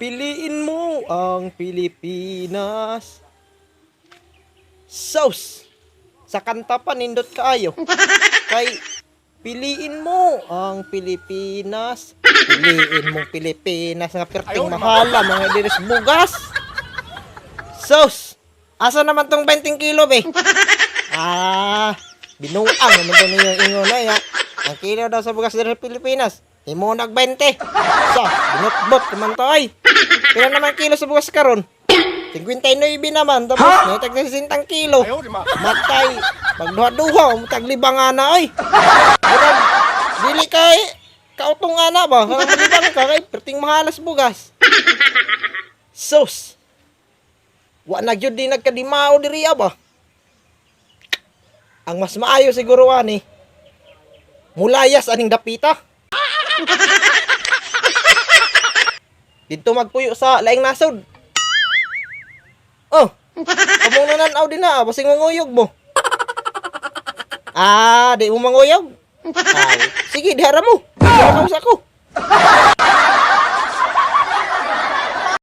Piliin mo ang Pilipinas. Sauce. Sa kanta pa nindot kaayo. Kay piliin mo ang Pilipinas. Piliin mong Pilipinas nga perting mahala mga diris bugas. Sus! Asa naman tong 20 kilo be? Ah, binuang naman to ninyo ingon na ya. Ang kilo daw sa bugas diri sa Pilipinas, himo nag 20. So, binutbot naman to ay. Pila naman kilo sa bugas karon? 59 naman, tapos may tag 60 kilo. Matay, pagduha-duha, taglibang ana ay. Murag, dili kay kautong ana ba? Kanang malibang ka kay perting mahalas bugas. Sus. Wa na gyud di nagkadimao diri ba? Ang mas maayo siguro ani mulayas aning dapita. Dito magpuyo sa laing nasod. Oh, kamong nananaw din na, basing manguyog mo. Ah, di mo manguyog? Ah, sige, dihara mo. Dihara ko sa ko.